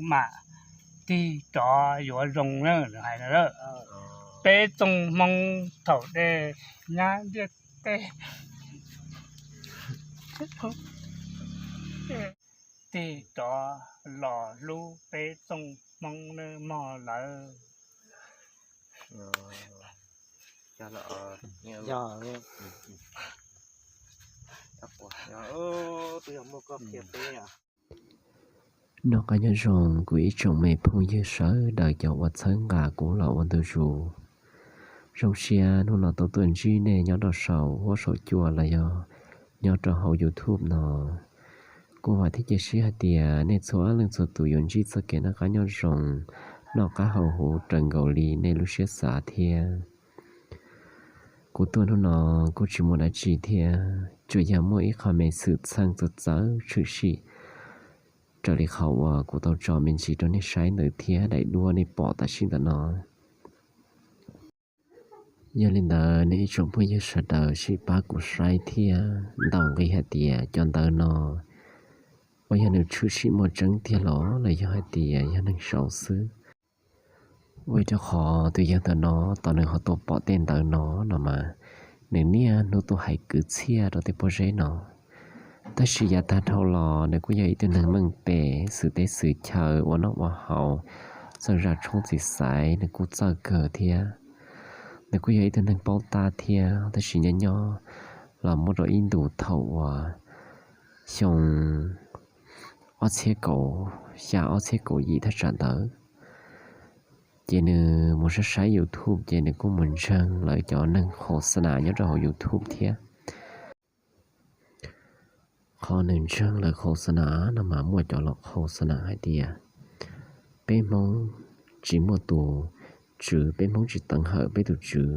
mas tig rov yuav zoo na, nws hais no. Peb txooj Hmoob thaum dej nyab ntiaj teb, tig rov los hlub peb txooj Hmoob nawb mog lawv. Noj qab nyob zoo kuv ib tsoom me phooj ywg sawv daws cov uas txhawb nqa kuv los ua ntu zus. Zoo siab hnub no tau tuaj ntsib nej nyob rau saum huab saum cua los yog nyob rau hauv YouTube no. Kuv vam thiab cia siab hais tias nej txhua leej txhua tus yuav ntsib txoj kev noj qab nyob zoo, noj qab haus huv raws nkaus li nej lub siab xav thiab. Kuv tuaj hnub no kuj tsis muaj dab tsi thiab, tsuas yog muaj ib qho me xwm txheej txawv txawv tshwm sim raws li qhov uas kuv tau tso me ntsis rau nej saib ntawd thiab daim duab nej pom tam sim ntawm no. Yog li ntawd nej ib tsoom phooj ywg sawv daws sim pab kuv saib thiab ntaus nqi hais tias cov ntawv no uas yog nws tshwm sim muaj tseeb tiag los los yog hais tias yog neeg sau xwb. Ua rau qhov tus yawg ntawm no tos nws ho tau pom tej ntawv no no mas nws niaj hnub tuaj hais kwv txhiaj rau tej pob zeb no. Tab sis yav tag dhau los nws kuj yog ib tug neeg meej pem xwm teb xwm chaw ua noj ua haus, txawj zaj tshoob txiv xaiv nws kuj txawj kawg thiab. Nws kuj yog ib tug neeg paub tab thiab, tab sis nyob nyob los muab rau ib ntus thaum uas xyoo ob txhiab kaum xya ob txhiab kaum yim thaj tsam ntawd, ces nws mus saib saib YouTube ces nws kuj mus ntseeg lawv cov neeg qhau xa nas nyob rau hauv YouTube thiab. Qhov nws ntseeg lawv qhau xa nas no mas muaj cov los qhau xa nas hais tias peb Hmoob tsis muaj tus tswv, peb Hmoob tsis teev hawm peb tus tswv.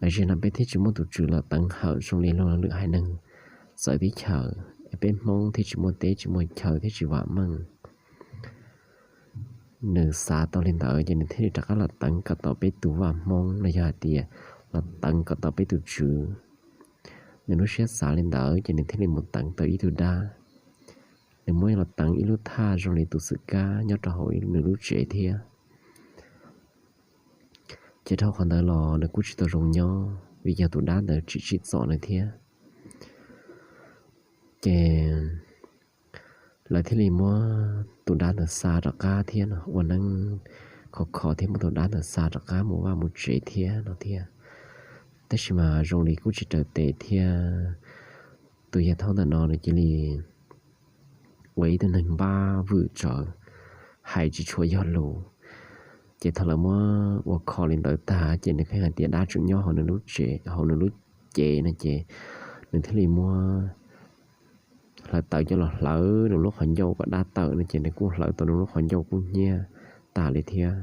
Los zaum no peb thiaj tsis muaj tus tswv los teev hawm zoo li luag lwm haiv neeg txawv teb chaws, peb Hmoob thiaj tsis muaj teb tsis muaj chaw thiab tsis vam meej. Nws xav tau li ntawd ces nws thiaj li rov qab los teev kom tau peb tus vaj Hmoob los yog hais tias los teev kom tau peb tus tswv. Nws lub siab xav li ntawd ces nws thiaj li mus teev tau ib tug dab. Nws muab los teev ib lub thaj zoo li tus xwm kab nyob rau hauv nws lub tsev thiab. Ces dhau qhov ntawd los nws kuj tsis tau zoo nyob vim yog tus dab ntawd tsim tsim txom nws thiab. Ces lawv thiaj li muab tus dab ntawd xa rov qab thiab no, ua neeb khov kho thiab muab tus dab ntawd xa rov qab mus vaj mus tsev thiab no thiab. Tab sis mas zoo li kuj tsis raws tes thiab, tus yawg thaub ntawm no nws cia li ua ib tug neeg npab vwm tsawv, hais tsis tshua yog lus. Ces thaum lawv muab ua kho li ntawd tag ces nws pheej hais tias dab tseem nyob hauv nws lub tsev, hauv nws lub cev no ces nws thiaj li muab hlawv taws coj los hlawv nws lub qhov ncauj kom dab tawm no ces nws kuj hlawv tau nws lub qhov ncauj kuj hnyiab tas li thiab.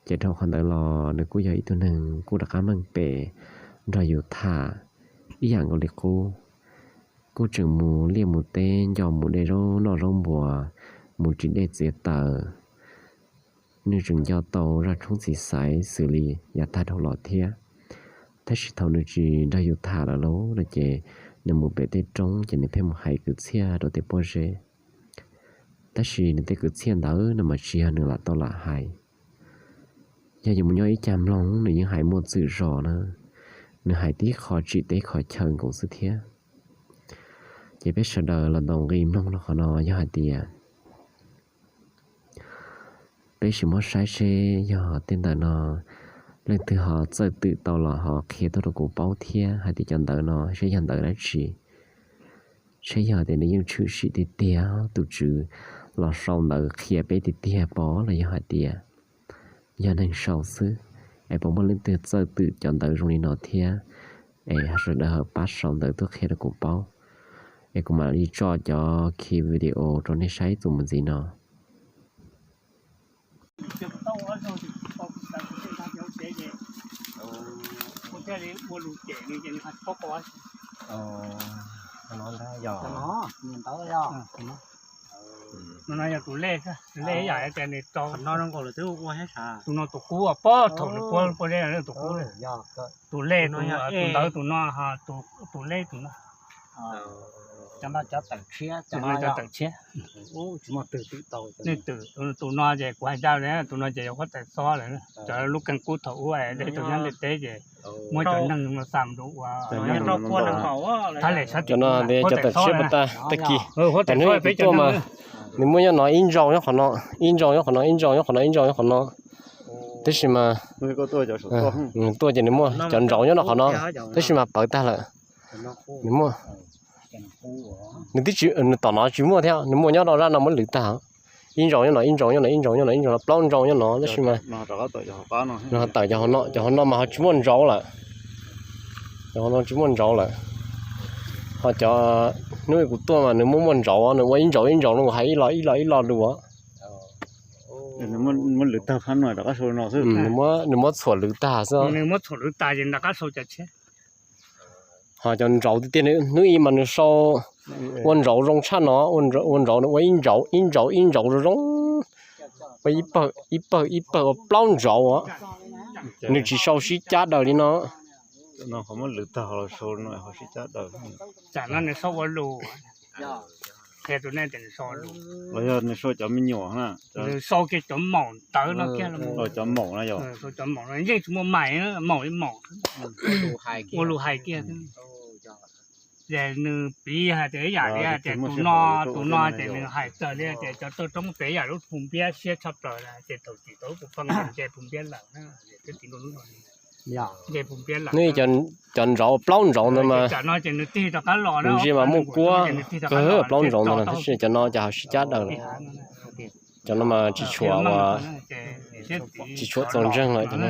Ces dhau qhov ntawd los nws kuj yog ib tug neeg kuj rov qab meej pem nrog yus tham ib yam nkaus li qub. Kuj tseem mus liaj mus teb nco mus de zaub noj zaub npua, mus ris dej txiav taws. Nws tseem nco tau zaj tshoob txiv xaiv xws li yav tag dhau los thiab. Tab sis thaum nws tsis nrog yus tham lawm lauj no ces nws mus pem tej roob ces nws pheej mus hais kwv txhiaj rau tej pob zeb. Tab sis nws tej kwv txhiaj ntawd no mas tsis yog nws lam tau lam hais. Yog yus mus nyob ib cag mloog nws yeej hais muaj txwm zos na, nws hais tib qho tsim teb qho chaw nkaus xwb thiab. Ces peb sawv daws los ntaus nqi mloog rau qhov no yog hais tias peb sim muab saib seb yog tej ntawm no leej twg ho txawj twm tau los ho qhia tuaj rau kuv paub thiab hais tias cov ntawv no seb yog ntawv dab tsi, seb yog tias nws yeej tshwm sim tiag tiag tus tswv los sau ntawv qhia peb tiag tiag pom los yog hais tias yog neeg sau xwb. Es puas muaj leej twg txawj twm cov ntawv zoo li no thiab, es sawv daws ho pab sau ntawv tuaj qhia rau kuv paub, es kuv mam li tso cov khi video rau nej saib txuas mus ntxiv no. No yog tus lej, tus lej ib yam tias nws rau, tus no tus qub, pob thaum nws puab pob zeb tus qub, tus lej, tus ntawd tus no, tus lej tus no. Cov no cov tawm tshiab, cov no cov tawm tshiab. Nej twm, tus no ces kuv hais ncaj li, tus no ces yog huab tais xob lawm, cov lub keeb qub thaum ub dej tug nyob ntiaj teb ces muab cov neeg no xa mus ua thab lem sab tim no, cov tawm tshiab puas tag tag kis. Huab tais xob peb cov tuaj mas nws muaj nyob no ib ntsau nyob qhov no, ib ntsau nyob qhov no, ib ntsau nyob qhov no, ib ntsau nyob qhov no. Tab sis mas tuaj ces nws muaj cov ntsauv nyob no qhov no, tab sis mas pawv tag lawm. Nws muaj, nws twb tsis, nws tom no tsis muaj thiab, nws muaj nyob rau zaj no muab lwv tag. Ib ntsau nyob no, ib ntsau nyob no, ib ntsau nyob no, ib ntsau no, plaub ntsau nyob no tab sis mas nws ho tawm cov hauv no, cov hauv no mas ho tsis muaj ntsauv lawm. Cov hauv no tsis muaj ntsauv lawm. Ho cov hnub kuv tuaj mas nws muaj muaj ntsauv, nws ua ib ntsauv ib ntsauv no, kuv hais ib lo ib lo ib lo lus. Nws muab txhuam lwv tag xwb. Nws muab txhuam lwv tag ces nws rov qab sau cov tshiab. Ho cov ntsauv tiag tiag hnub ib mas nws sau ua ntsauv zoo tshaj no, ua ntsauv nws ua ib ntsauv ib ntsauv ib ntsauv zoo zoo, ua ib pawg ib pawg ib pawg ua plaub ntsauv. Nws tsis sau sib cab daws li no. Tsam no nws sau ua lus, qhia rau nej tias nws sau ua lus. Los yog nws sau cov me nyuam na. Nws sau kiag cov maum ntawv no kiag los, cov maum no yog, sau cov maum no yeej tsis muaj mais, maum li maum, ua lus hais kiag. Ces nws piv hais tias ib yam li hais tias tus no, tus no ces nws hais raws li tias cov toj roob pem yam lub pug npiab siab tshaj plaws na, ces thaum tsis tau lub pug pheej ces nce pug npiab lawm na, twb tsis nkaus lub no li. Nce pug npiab lawm. Nws cov ntsauv plaub ntsauv ntawd mas, tsam no ces nws tig rov qab los, kuv ntsia mas muaj kuab kawg plaub ntsauv ntawd no, tab sis cov no ces ho sib cab daws lawm. Cov no mas tsis tshuav, tsis tshuav txaus ntseeg lawm cov no.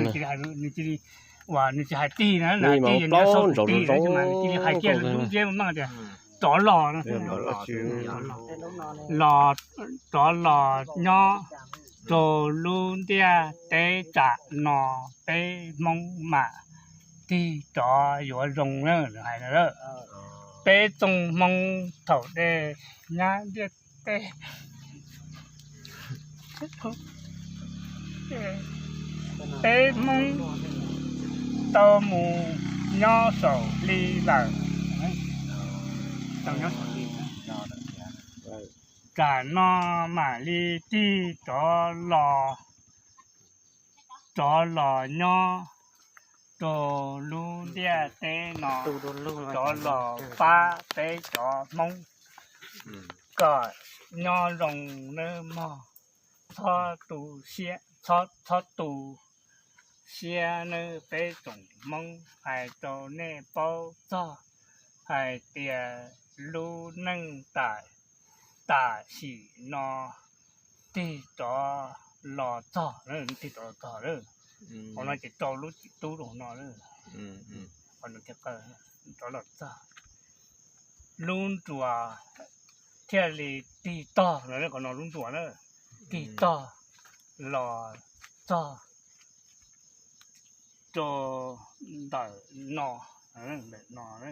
Nws tsis hais tig na, nws tig mas plaub ntsauv zoo zoo. Hais kiag lub ntsiab mas tias rov los, los, rov los nyob rau lub ntiaj teb tsam no peb Hmoob mam tig rov yuav zoo na, nws hais na. Peb txooj Hmoob thaum dej nyab ntiaj teb, peb Hmoob tau mus nyob saum hli lawm. Tsam no mam li tig rov los, rov los nyob rau lub ntiaj teb no, rov los pab peb cov Hmoob kom nyob zoo nawb mog. Txhob tu siab, txhob tu siab nawb peb tsoom Hmoob, hais rau nej paub txog hais tias lub neej tam, tam sim no tig rov los txog, tig rov los txog lawm. Qhov no ces rau lub txiv tub rau no, qhov no thiaj qawj rov los txog. Lub nruas thiaj li tig tog no, qhov no lub nruas na, tig tog los txog rau ntawm no, ntawm no.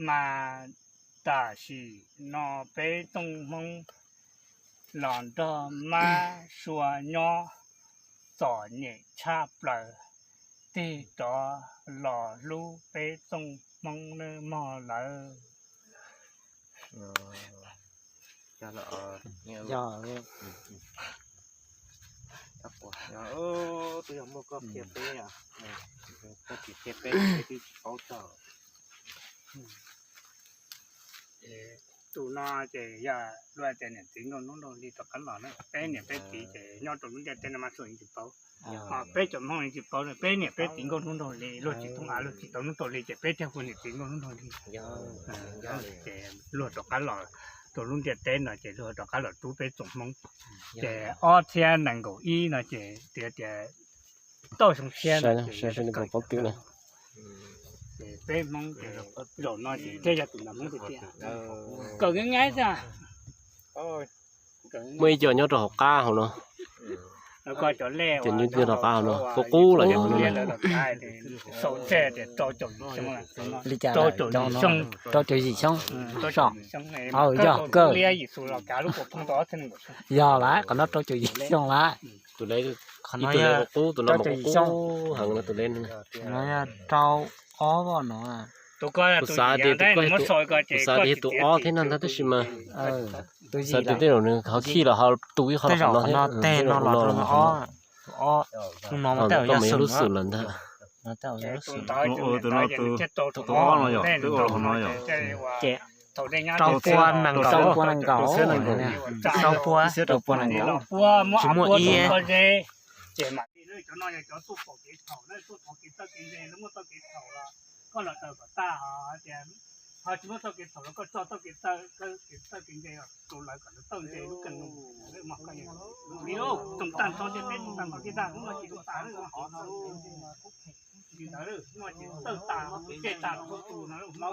Mas tam sim no peb tsoom Hmoob los nrog mab sua nyob txom nyem tshaj plaws, tig rov los hlub peb tsoom Hmoob nawb mog lawv. Twb yog muaj koj qhia peb, koj tsis qhia peb peb twb tsis paub txog. Tus no ces yog luag tias niam txiv nkauj hnub nraug hli rov qab los na, peb niam peb txiv ces nyob rau lub ntiaj teb no mas tsuas yeej tsis paub. Peb cov Hmoob yeej tsis paub, peb niam peb txiv nkauj hnub nraug hli, luag tsis thoob av luag tsis tau hnub tau hli ces peb thiaj hu niam txiv nkauj hnub nraug hli. Ces luag rov qab los rau lub ntiaj teb no ces luag rov qab los rub peb tsoom Hmoob. Ces ob txhiab nees nkaum ib no ces tias tias tauj xyoo tshiab no ces peb Hmoob ces zaum no ces thiaj yog tus nam Hmoob tiag tiag. Kawm nqaij xwb. Muaj ib co nyob rau hauv qab hauv no. Cov nyob rau hauv qab hauv no, qub qub los cov hauv no. Li cas rau caum yim xyoo, yog kawg. Yog lawm, qhov no rau caum yim xyoo lawm. Qhov no yog rau caum yim xyoo. No yog rau ob no. Kuv xav tias tus koj, kuv xav tias yog tus ob thiab no ntag tab sis mas xav tias tej zaum nws ho khij los ho tu ib qho rau qhov no thiab. Tej zaum no los rau no, tus no mas tej zaum yog lub xum lawm ntag. Tus no, tus ob no yog twb ua qhov no yog rau pua nees nkaum, rau pua, tsis muaj ib. Cov no yog cov tuaj pom kev txhaum na, tuaj thov kev txawj kev ntse, lawv muaj txoj kev txhaum los koj los daws kom tag, ho tias ho tsis muaj txoj kev txhaum los koj tso txoj kev txawj kev ntse rau lawv kom lawv txawj ntse lub kawg nkaus. Li tsoom tag nrho ntiaj teb tsoom tag nrho kiag ntag, hnub no ces txawj tas, tsis ntawd hnub no ces txawj tas, txawj tas txhua tus no.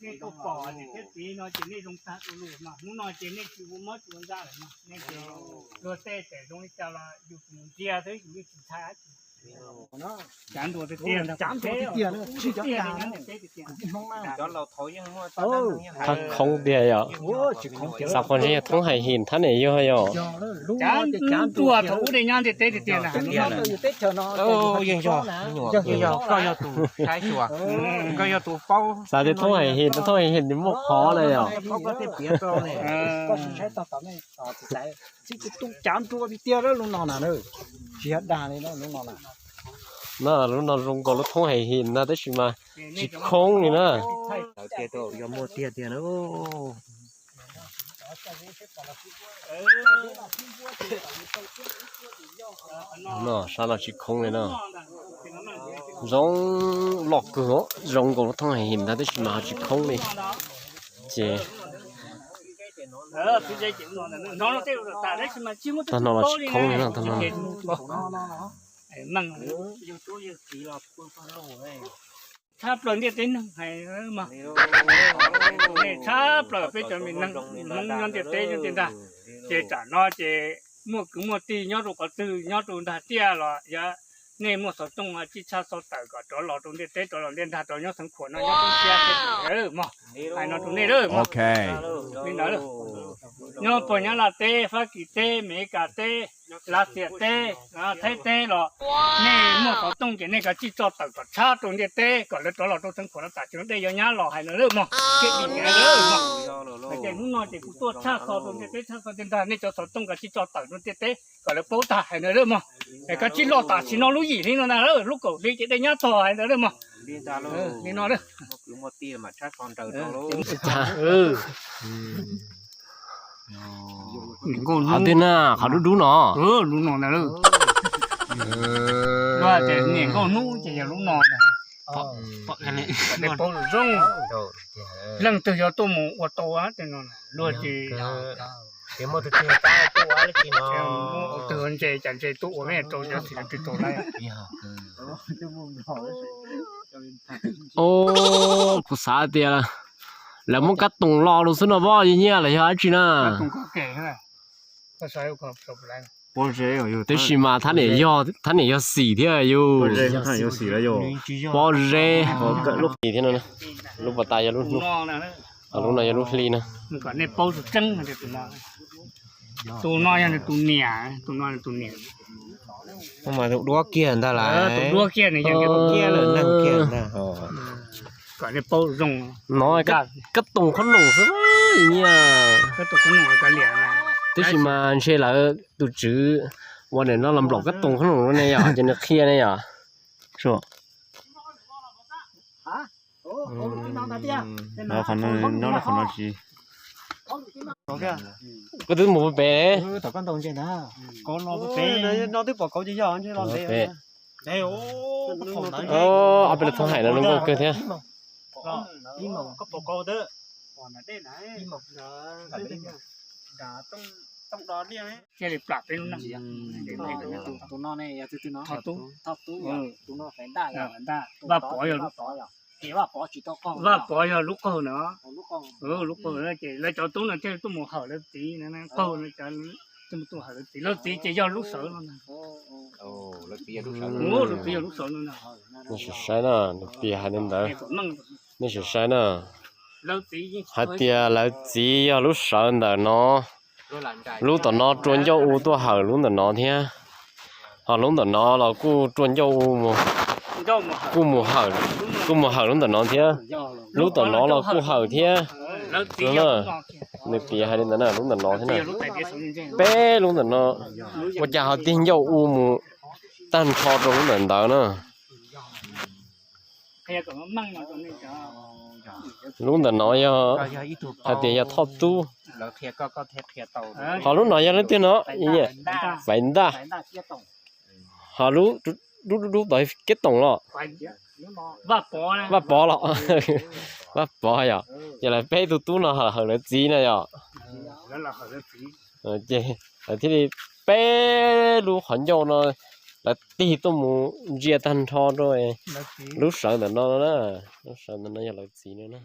Nej tuaj pom niam thiab txiv no ces nej zoo tag ua luaj mas, hnub no ces nej tsis ua mob tsis ua ntsaj lawm mas, nej ces luag tej txawm zoo li cas los yus tus ntsia xwb, yus yeej tsis ntshai dab tsi. Cav ntuas tiag tiag, cav ntuas tiag tiag, tsis cov dag, cov laus thaud yeej muaj, thab khoob tiag yom. Xav qhov ntshe yog thoob hais him thab niam yog yom. Cav ntuas thaum ub dej nyab ntiaj teb tiag tiag na. Yeej yog, koj yog tus saib xyuas, koj yog tus paub. Xav tias thoob hais him, thoob hais him nws muaj qhov na yom. Tsis tus cav ntuas tiag tiag lub no na, tsis yog dag li lub no na. No lub no zoo nkaus lub thoob hais him ntag tab sis mas tsis khoob li na. Yog muaj tiag tiag na. No sab no tsis khoob li no. Zoo loj kawg, zoo nkaus lub thoob hais him ntag tab sis mas ho tsis khoob li. Ces tag no los tsis khoob li no, tag no. Tshaj plaws ntiaj teb neeg hais, tshaj plaws peb cov me neeg Hmoob nyob ntiaj teb nyob tiag ntag. Ces tsam no ces muaj kwv muaj tij nyob rau qhov twg nyob rau ntag tiaj los yog nej muaj xov tooj tsij tshaj xov tawm kom rov los rau ntiaj teb, rov los ntiaj ntag, rov nyob xeev khuam no nyob toob siab thiab mog. Hais no rau nej lawm mog. Li ntawd, nyob puag Nyab Laj teb, Fab Kis teb, Mes Kas teb, Lav Xias teb, Thaib teb los nej muaj xov tooj ces nej kav tsij tso tawm kom tshab rau ntiaj teb kom lawv rov los rau xeev khuam no, tam sim no dej yuav nyab los hais no lawm mog. Hnub no ces kuv tuaj tshaj xov rau ntiaj teb tshaj xov tiag ntag, nej cov xov tooj kav tsij tso tawm rau ntiaj teb kom lawv paub tag hais no lawm mog. Es kav tsij los tam sim no lub yim hli no ntag, lub kaum hli ces dej nyab txog hais ntawd lawm mog. Li no Qhov twg na, qhov dub dub no? Lub no ntag. Niam nkauj hnub ces yog lub no ntag. Dej paub zoo, leej twg yuav tuaj mus ua tau tej no, luag ces tus ntse cas ntse tuaj ua rau cov txiv twb tau lawm. Os, kuv xav tias lawv muab kab toom lo rau xwb no, pob nyiaj los yog dab tsi na? Tab sis mas thab niam yog xim thiab yus. Pob zeb. Thiab no, lub pas tas yog lub hnub, lub no yog lub hli na. Tus no yog nws tus niam, tus no nws tus niam. Mas tus duab kiag ntag lauj. Tus duab kiag nws yog kiag lawm neeg kiag ntag. Kom nej paub zoo. No kab toom qhob noom xwb nyiaj. Tab sis mas ntshe lawv tus tswv uas nim no los nplaum kab toom qhob noom no ne yom, ces nws qhia ne yom. Qhov no, qhov no tsis, koj twb mus pem. Ob peb lub thoob hais no zoo nkauj kawg thiab. Vaj Pov yog lub, Vaj Pov yog lub qaug no. Lub qaug no ces lawv cov tub no thiaj tuaj mus hawm lawv txiv, qaug no, tuaj mus hawm lawv txiv, lawv txiv ces yog lub sawv no ntag. Lawv txiv yog lub sawv no ntag. Nej sim saib na, nws piav hais li ntawd. Nej sim saib na, hais tias lawv txiv yog lub sawv ntawm no, lub tom no rua ncauj u tuaj hawm lub ntawm no thiab, ho lub ntawm no los kuj rua ncauj u, kuj mus hawm. Kuj mus hawm lub ntawm no thiab, lub tom no los kuj hawm thiab. Nws piav hais li ntawd na, lub ntawm no thiab na. Peb lub ntawm no, ua cas ho tig ncauj u mus tag nrho rau lub ntawm ntawd na. Lub ntawm no yog hais tias yog thoj tub. Ho lub no yog leej twg no? Faiv Ntaj. Ho lub dub dub dub tod Kiab Toom los? Vaj Pov los? Vaj Pov yom. Ces lawv peb tug tub no hawm lawv txiv na yom. Ces lawv thiaj li peb lub qhov ncauj no, lawv tig tuaj mus ntsia tag nrho rau lub sawv ntawm no na. Lub sawv ntawm no yog lawv txiv no na.